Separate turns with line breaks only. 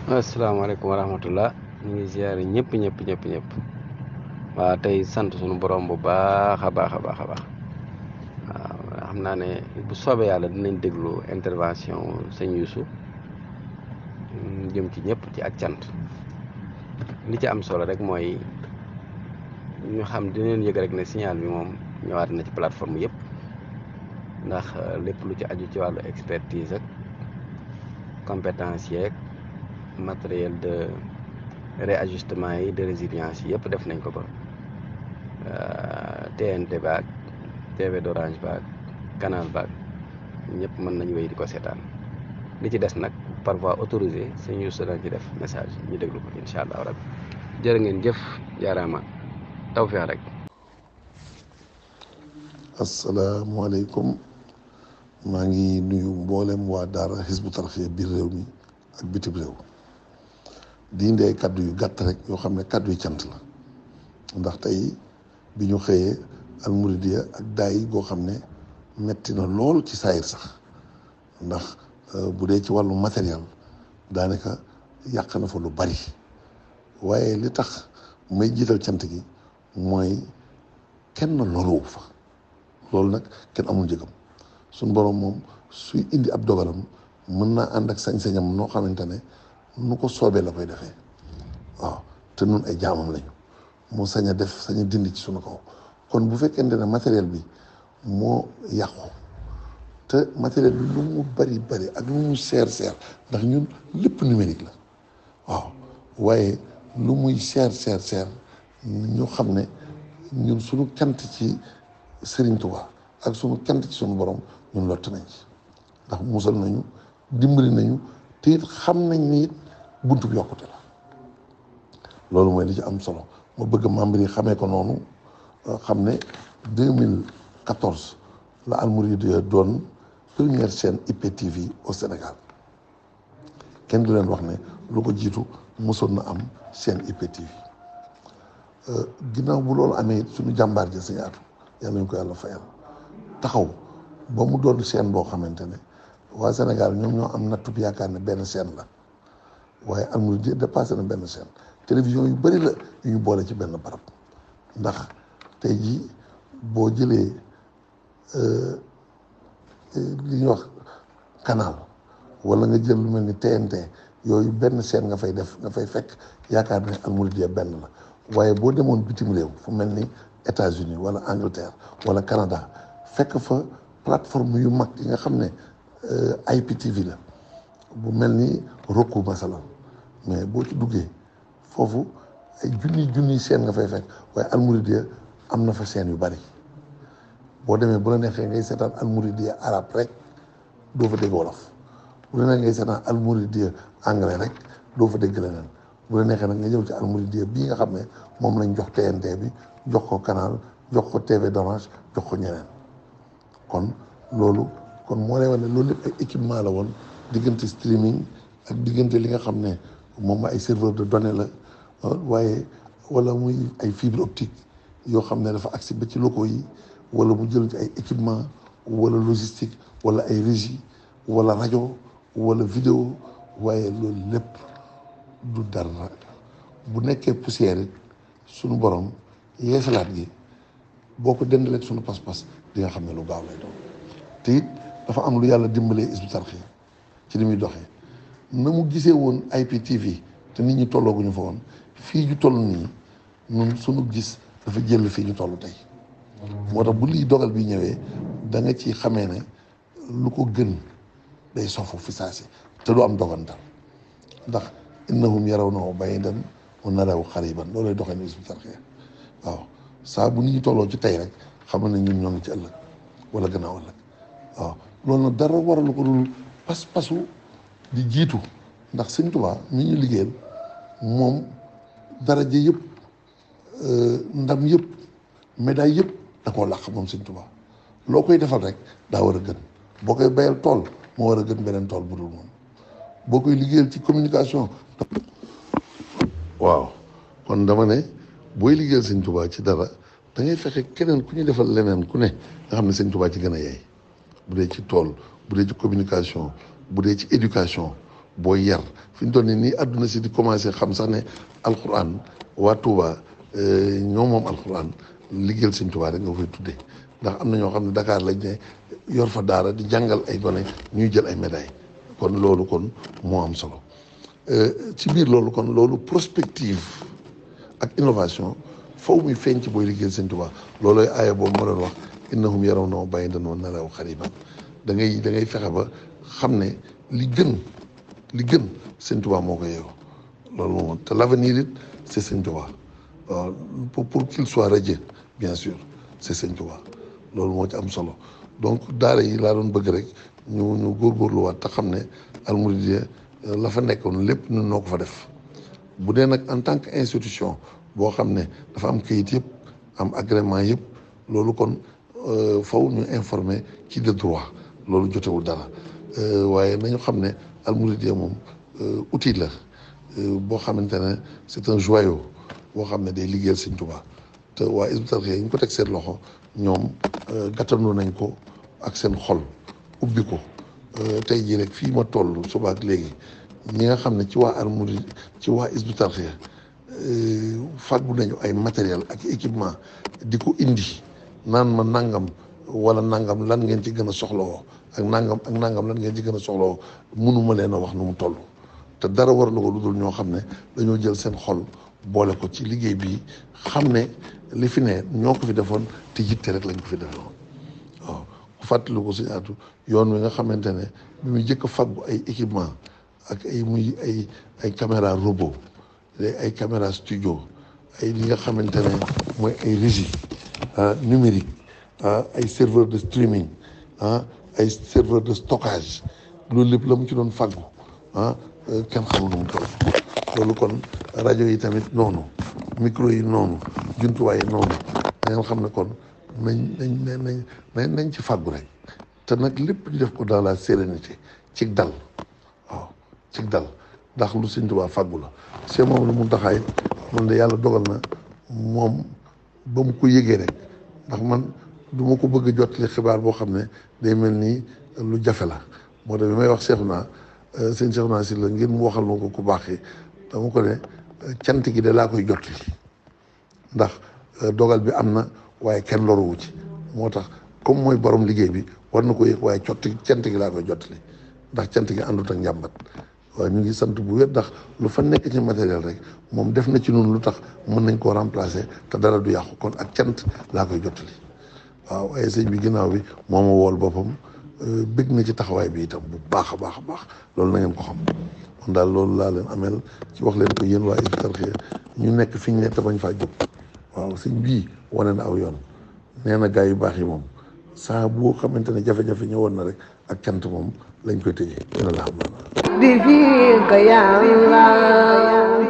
asalaamaaleykum wa rahmatullah ñu ngi ziare ñëpp ñëpp ñëpp ñëpp waaw tey sant suñu borom bu baax a baax a baax a baax waaw xam naa ne bu soobee yàlla dinañ déglu intervention sëñ Youssou jëm ci ñëpp ci ak cant li ci am solo rek mooy ñu xam dinañ yëg rek ne signal bi moom ñëwaat na ci plateforme yëpp ndax lépp lu ci aju ci wàllu expertise ak compétence yeeg matériel de réajustement yi de résilience yi yëpp def nañ ko ba TNT baag TV d'Orange baag canal baag ñëpp mën nañ wéy di ko seetaan li ci des nag par voie autorisée sëñ Youssou dana ci def message ñu déglu ko incha allah rabbi jërë ngeen jëf jaaraama tawfeex rek.
asalaamaaleykum maa ngi nuyu mboolem waa daara Hizbut Tarqiyyah biir réew mi ak bitim réew di indi ay kaddu yu gàtt rek yoo xam ne kaddu yu cant la ndax tey bi ñu xëyee almuridiya ak daay goo xam ne metti na lool ci saayir sax ndax bu dee ci wàllu matériel daanaka yàq na fa lu bari waaye li tax may jiital cant gi mooy kenn loruwu fa loolu nag kenn amul njëgam suñ borom moom suy indi ab dogalam mën naa ànd ak sañ-sañam noo xamante ne nu ko soobee la koy defee waaw te nun ay jaamam lañu mu sañ a def sañ a dindi ci suñu kaw kon bu fekkente ne matériel bi moo yàqu te matériel bi lu mu bari bari ak lu mu seer seer ndax ñun lépp numérique la waaw waaye lu muy seer seer seer ñu xam ne ñun suñu cant ci Serigne Touba ak suñu cant ci suñu borom ñun lott nañ ci ndax musal nañu dimbali nañu te it xam nañ ni it buntu bi yokkute la loolu mooy li ci am solo ma bëgg membre yi xamee ko noonu xam ne 2014 la Al Mouridiyyah doon première chaîne IPTV au Sénégal kenn du leen wax ne lu ko jiitu mosoon na am chaîne IPTV ginnaaw bu loolu amee suñu jàmbaar ja Sëñ Aatu yal nañu ko yàlla fayal taxaw ba mu doon chaîne boo xamante ne waa Sénégal ñoom ñoo am nattub yaakaar ne benn chaîne la waaye Al Mouridiyyah dépassé na benn chaîne télévision yu bëri la yu ñu boole ci benn barab ndax tey jii boo jëlee li ñuy wax canal wala nga jël lu mel ni TNT yooyu benn chaîne nga fay def nga fay fekk yaakaar ne Al Mouridiyyah benn la waaye boo demoon bitim réew fu mel ni États-Unis wala Angleterre wala Canada fekk fa plateforme yu mag yi nga xam ne IPTV la bu mel ni Roku masalan mais boo ci duggee foofu ay junniy chaîne nga fay fekk waaye Al Mouridiyyah am na fa chaîne yu bari boo demee bu la neexee ngay seetaan Al Mouridiyyah arabe rek doo fa dégg wolof bu la neexee ngay seetaan Al Mouridiyyah anglais rek doo fa dégg leneen bu la neexee nag nga ñëw ci Al Mouridiyyah bii nga xam ne moom lañ jox TNT bi jox ko canal jox ko TV d'Orange jox ko ñeneen kon loolu kon moo lay wax ne loolu lépp ay équipement la woon diggante streaming ak diggante li nga xam ne moom ay serveur de données la waaye wala muy ay fibre optique yoo xam ne dafa agsi ba ci locaux yi wala mu jël ci ay équipement wala logistique wala ay régie wala rajo wala vidéo waaye loolu lépp du dara bu nekkee poussière it suñu borom yeesalaat gi boo ko dendaleeg suñu pas-pas di nga xam ne lu gaaw lay doon te it dafa am lu yàlla dimbalee Hizbut Tarqiyyah ci li muy doxee na mu gisee woon IPTV te nit ñi tollooguñu fa woon fii ñu toll nii ñun suñu gis dafa jël fii ñu toll tey moo tax bu lii dogal bi ñëwee da nga ci xamee ne lu ko gën day sofu fi saasi te du am dogantal ndax innahum yarawnahu ba'iidan wa naraahu qariiban loolay doxee ni Hizbut Tarqiyyah waaw saa bu nit ñi tolloo ci tey rek xam ne ñun ñoo ngi ci ëllëg wala gannaaw ëllëg waaw loolu nag dara waralu ko dul pas-pasu di jiitu ndax Sëñ Tuubaa mi ñu liggéeyal moom daraja yëpp ndam yëpp médaille yëpp da koo làq moom Sëñ Tuubaa loo koy defal rek daa war a gën boo koy bayal tool moo war a gën beneen tool bu dul moom boo koy liggéeyal ci communication waaw kon dama ne booy liggéeyal Sëñ Tuubaa ci dara da ngay fexe keneen ku ñu defal leneen ku ne nga xam ne Sëñ Tuubaa ci gën a yey bu dee ci tool bu dee ci communication bu dee ci éducation booy yar fi ñu toll nii àdduna si di commencé xam sax ne alxuraan waa Touba ñoo moom alxuraan liggéeyal Sëñ Touba rek nga koy tuddee ndax am na ñoo xam ne Dakar lañ ne yor fa daara di jàngal ay gone ñuy jël ay médailles kon loolu kon moo am solo ci biir loolu kon loolu prospective ak innovation faw muy feeñ ci booy liggéeyal Sëñ Touba loolooy aaya boobu ma doon wax innahum yarawnahu ba'iidan wa naraahu qariiban da ngay fexe ba xam ne li gën Sëñ Touba moo ko yeewu loolu moom te l'avenir it c'est Sëñ Touba waaw pour qu'il soit radieux bien sûr c'est Sëñ Touba loolu moo ci am solo donc daara yi laa doon bëgg rek ñu góorgóorluwaat te xam ne Almouridiyyah la fa nekkoon lépp ñun noo ko fa def bu dee nag en tant que institution boo xam ne dafa am kayit yëpp am agrément yëpp loolu kon faw ñu informer ci de droit loolu jotewul dara waaye nañu xam ne Almouridiyyah moom outil la boo xamante ne c'est un joyau boo xam ne day liggéeyal Sëñ Touba te waa Hizbut Tarqiyyah yi ñu ko teg seen loxo ñoom gàttandu nañ ko ak seen xol ubbi ko tey jii rek fii ma toll suba ak léegi ñi nga xam ne ci waa Almouridiyyah ci waa Hizbut Tarqiyyah fàggu nañu ay matériel ak équipement di ko indi naan ma nangam wala nangam lan ngeen ci gën a soxlawoo ak nangam lan ngeen ci gën a soxlawoo mënuma leen a wax nu mu toll te dara war na ko lu dul ñoo xam ne dañoo jël seen xol boole ko ci liggéey bi xam ne li fi ne ñoo ko fi defoon te yitte rek lañ ko fi defoon waaw ku fàttali ko si atu yoon wi nga xamante ne bi muy jëkk a fàggu ay équipement ak ay caméra robot ay caméra studio ay li nga xamante ne mooy ay régie numérique ay serveur de streaming ay serveur de stockage loolu lépp la mu ci doon fàggu kenn xamul nu mu toll loolu kon rajo yi tamit noonu micro yi noonu jumtuwaay yi noonu da ngeen xam ne kon nañ ci fàggu rek te nag lépp ñu def ko dans la sérénité ci dal waaw ci dal ndax lu Sëñ Tuubaa fàggu la c'est moom lu mu taxaay man de yàlla dogal na moom ba mu ko yëgee rek ndax man du ma ko bëgg a jottali xibaar boo xam ne day mel ni lu jafe la moo tax bi may wax Seexuna sëñ Seexuna si la ngir mu waxal ma ko ku baaxee dama ko ne cant gi de laa koy jottali ndax dogal bi am na waaye kenn loruwu ci moo tax comme mooy borom liggéey bi war na ko yëg waaye cant gi laa koy jottali ndax cant gi àndut ak njàmbat waaye ñu ngi sant bu wér ndax lu fa nekk ci matériel rek moom def na ci noonu lu tax mën nañ koo remplacer te dara du yàqu kon ak cant laa koy jottali waaw waaye sëñ bi ginnaaw bi moo ma wool boppam bëgg na ci taxawaay bi itam bu baax a baax a baax loolu na ngeen ko xam kon daal loolu laa leen amel ci wax leen ko yéen waa Hizbut Tarqiyyah ñu nekk fi ñu nekk bañ faa jóg waaw sëñ bii wane na aw yoon nee na gaa yu baax yi moom saa boo xamante ne jafe-jafe ñëwoon na rek ak cant moom lañ koy tëjee dina la xam
بفيك يا الله